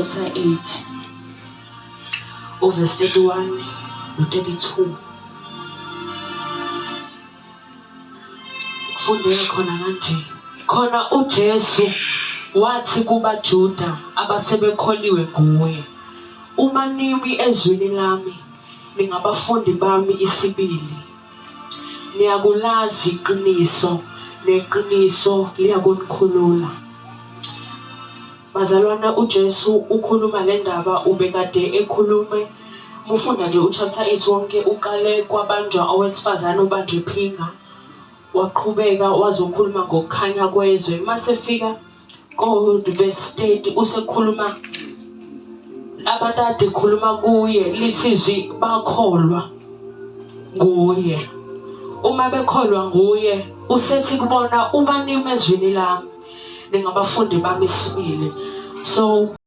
chapter 8 uverse 31 no-32. Kufundeka khona kanje. Khona uJesu wathi kubaJuda abasebekholiwe nguye, uma nimi ezwini lami, ningabafundi bami isibili. Niyakulazi iqiniso, neqiniso liyakunikhulula. Bazalwana uJesu ukhuluma le ndaba ubekade ekhulume mufunda nje uchapter 8 wonke uqale kwabanjwa owesifazane obanjwe ephinga waqhubeka wazokhuluma ngokukhanya kwezwe mase fika ko verse 30 usekhuluma abantu ade khuluma kuye lithi izwi bakholwa nguye uma bekholwa nguye usethi kubona uma nime ezwini lami ningabafundi bami isibili so.